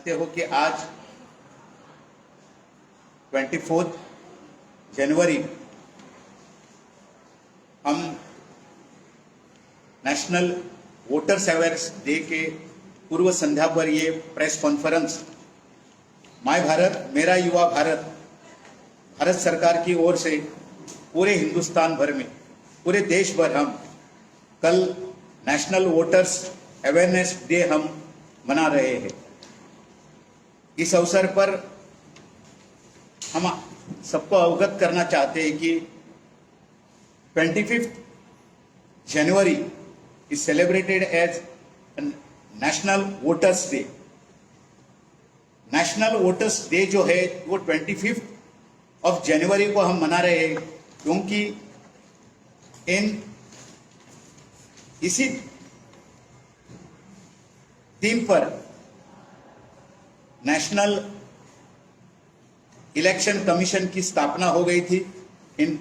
जानते हो कि आज 24 जनवरी हम नेशनल वोटर्स अवेयरनेस डे के पूर्व संध्या पर ये प्रेस कॉन्फ्रेंस my Bharat मेरा युवा भारत, भारत सरकार की ओर से पूरे हिंदुस्तान भर में, पूरे देश भर हम कल नेशनल वोटर्स अवेयरनेस डे हम मना रहे हैं। इस अवसर पर हम सबको अवगत करना चाहते हैं कि 25th January is celebrated as National Voters Day। National voters day जो है, वो 25th of January को हम मना रहे हैं, क्योंकि इन इसी दिन पर नेशनल इलेक्शन कमीशन की स्थापना हो गई थी इन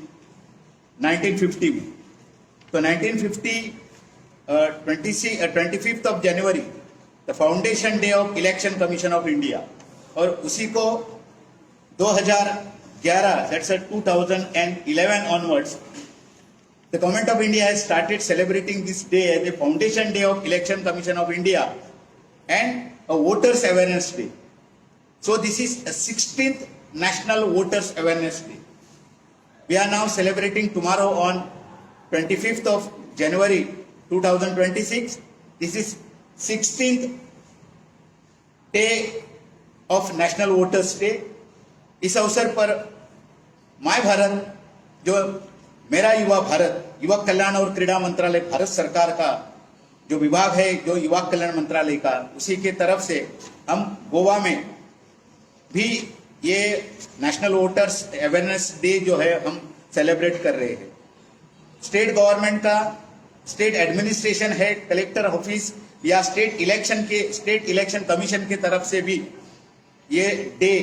1950 में। तो 1950 25th of January, the foundation day of Election Commission of India और उसी को 2011, that's 2011 onwards, the Government of India has started celebrating this day as a foundation day of Election Commission of India and a Voters Awareness Day. So this is a 16th National Voters Awareness Day. We are now celebrating tomorrow on 25th of January 2026. This is 16th day of National Voters Day. इस अवसर पर my Bharat, जो मेरा युवा भारत, युवक कल्याण और क्रीड़ा मंत्रालय, भारत सरकार का जो विभाग है, जो युवा कल्याण मंत्रालय का, उसी के तरफ से हम गोवा में भी ये नेशनल वोटर्स अवेयरनेस डे जो है, हम सेलिब्रेट कर रहे हैं। स्टेट गवर्नमेंट का स्टेट एडमिनिस्ट्रेशन है, कलेक्टर ऑफिस या स्टेट इलेक्शन कमीशन की तरफ से भी ये डे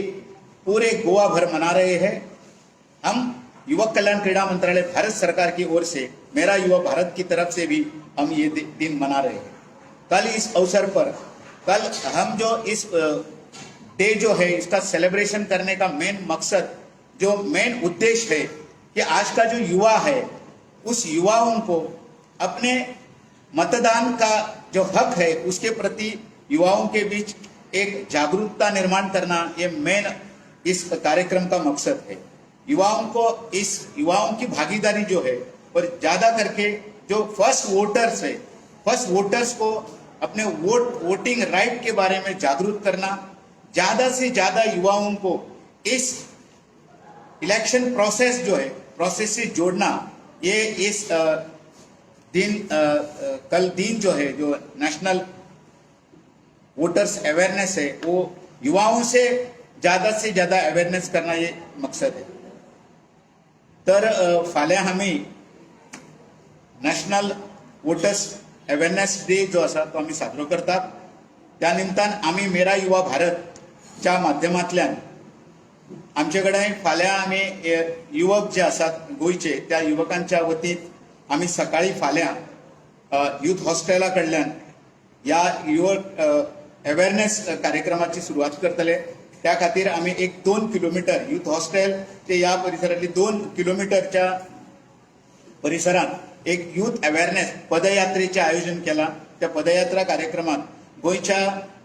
पूरे गोवा भर मना रहे हैं। हम युवक कल्याण क्रीड़ा मंत्रालय, भारत सरकार की ओर से, मेरा युवा भारत की तरफ से भी हम ये दिन मना रहे हैं। कल इस अवसर पर, कल हम जो इस डे जो है, इसका सेलिब्रेशन करने का मेन मकसद, जो मेन उद्देश्य है कि आज का जो युवा है, उस युवाओं को अपने मतदान का जो हक है, उसके प्रति युवाओं के बीच एक जागरूकता निर्माण करना, ये मेन इस कार्यक्रम का मकसद है। युवाओं को इस युवाओं की भागीदारी जो है और ज्यादा करके जो फर्स्ट वोटर्स है, फर्स्ट वोटर्स को अपने वोटिंग राइट के बारे में जागरूक करना, ज्यादा से ज्यादा युवाओं को इस इलेक्शन प्रोसेस जो है, प्रोसेस से जोड़ना, ये इस दिन कल दिन जो है, जो नेशनल वोटर्स अवेयरनेस है, वो युवाओं से ज्यादा अवेअरनेस करना, ये मकसद है। तर फाल्यां आमी नॅशनल वोटर्स अवेअरनेस डे जो आसा, तो आमी साजरो करतात। त्या निमतान आमी मेरा युवा भारतच्या माध्यमांतल्यान आमचे कडेन फाल्यां आमी युवक जे आसात गोंयचे, त्या युवकांच्या वतीन आमी सकाळी फाल्यां युथ हॉस्टेला कडल्यान ह्या युवक अवेअरनेस कार्यक्रमाची सुरवात करतले। त्या खातीर आमी एक 2 किलोमिटर, युथ हॉस्टेल ते ह्या परिसरांतली 2 किलोमिटरच्या परिसरात एक युथ अवेअरनेस पदयात्रेचें आयोजन केलां। त्या पदयात्रा कार्यक्रमात गोंयच्या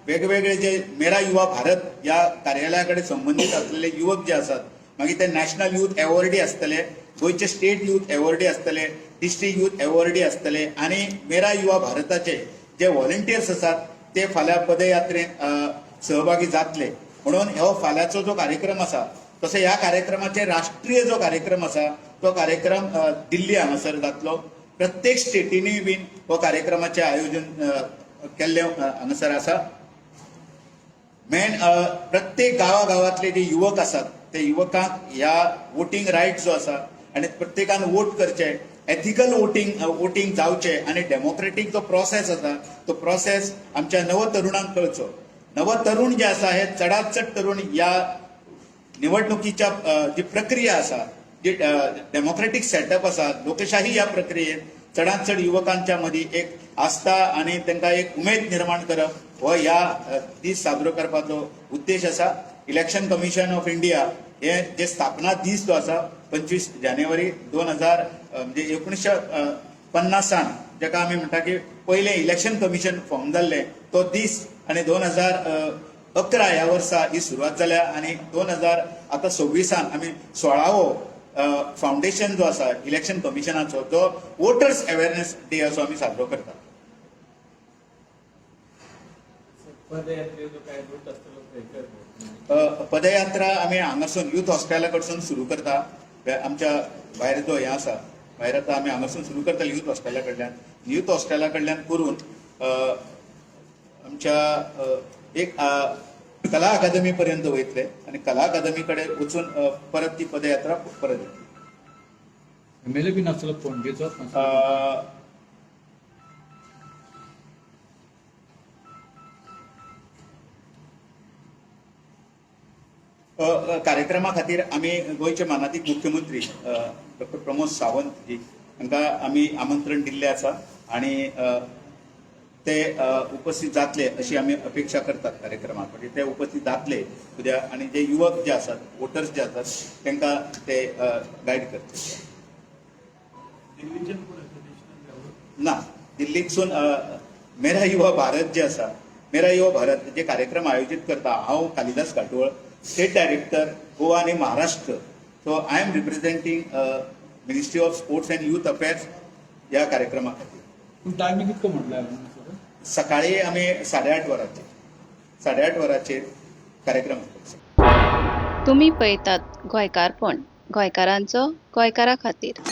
वेगवेगळे जे मेरा युवा भारत ह्या कार्यालया कडेन संबंदीत असलेले युवक जे आसात, मागीर ते नॅशनल युथ एवॉर्डी आसतले, गोंयचे स्टेट युथ एवॉर्डी आसतले, डिस्ट्रिक्ट युथ एवॉर्डी आसतले आनी मेरा युवा भारताचे जे व्हॉलंटियर्स आसात, ते फाल्यां पदयात्रेंत सहभागी जातले। म्हणून हो फाल्यांचो जो कार्यक्रम आसा, तसो ह्या कार्यक्रमाचे राष्ट्रीय जो कार्यक्रम आसा, तो कार्यक्रम दिल्ली हांगासर जातलो। प्रत्येक स्टेटींनी बीन हो कार्यक्रमाचें आयोजन केल्लें हांगासर आसा। मेन प्रत्येक गांवागांवांतले जे युवक आसात, ते युवकांक ह्या वोटींग रायट जो आसा आनी प्रत्येकान वोट करचे, एथिकल वोटींग जावचें आनी डेमोक्रेटीक जो प्रोसेस आसा, तो प्रोसेस आमच्या नव तरुणांक कळचो। नव तरुण जे आसा, हे चडात चड तरुण ह्या निवडणुकीच्या जी प्रक्रिया आसा, जी डेमोक्रेटीक सेटअप आसा, लोकशाही ह्या प्रक्रियेत चडात चड युवकांच्या मदीं एक आस्था आनी तांकां एक उमेद निर्माण करप हो हो ह्या दीस साजरो करपाचो उद्देश आसा. इलेक्शन कमिशन ऑफ इंडिया हे जे स्थापना दीस जो आसा 25 जानेवारी 2000 म्हणजे 1950 जाका आमी म्हणटा की पयलें इलेक्शन कमिशन फॉर्म जाल्लें तो दीस आनी 2011 ह्या वर्सा ही सुरवात जाल्या आनी 2000 आतां 26 आमी 16वो फावंडेशन जो आसा इलेक्शन कमिशनाचो जो वोटर्स अवेरनेस डे असो आमी साजरो करतात. पदयात्रेचो काय रूट आसतलो थंयसर? पदयात्रा आमी हांगासून युथ हॉस्टेला कडसून सुरू करता. आमच्या भायर जो हें आसा भायर, आतां आमी हांगासून सुरू करतले युथ हॉस्टेला कडल्यान. युथ हॉस्टेला कडल्यान करून आमच्या एक कला अकादमी पर्यंत वयतले आनी कला अकादमी कडेन वचून परत ती पदयात्रा परत येतली. एमएलए बी नासलो पणजेचो? अ, अ, कार्यक्रमा खातीर आमी गोंयचे मानादीक मुख्यमंत्री डॉक्टर प्रमोद सावंत जी हांकां आमी आमंत्रण दिल्लें आसा आनी ते उपस्थित जातले अशी आमी अपेक्षा करतात कार्यक्रमाक. म्हणजे ते उपस्थित जातले उद्या आनी जे युवक जे आसात, वोटर्स जे आसात, तांकां ते गायड करतले. दिल्लीच्यान कोण आसा नॅशनल लेवल? ना, दिल्लीकसून मेरा युवा भारत जे आसा, मेरा युवा भारत जे कार्यक्रम आयोजीत करता. हांव कालिदास घाटवळ, स्टेट डायरेक्टर गोवा आनी Maharashtra. So I am representing Ministry of Sports and Youth Affairs ह्या कार्यक्रमा खातीर. पूण टायमींग कितको म्हटल्यार सर? सकाळी आमी 8:30 वरांचेर, 8:30 वरांचेर कार्यक्रम आसतलो. तुमी पळयतात गोंयकारपण, गोंयकारांचो गोंयकारा खातीर.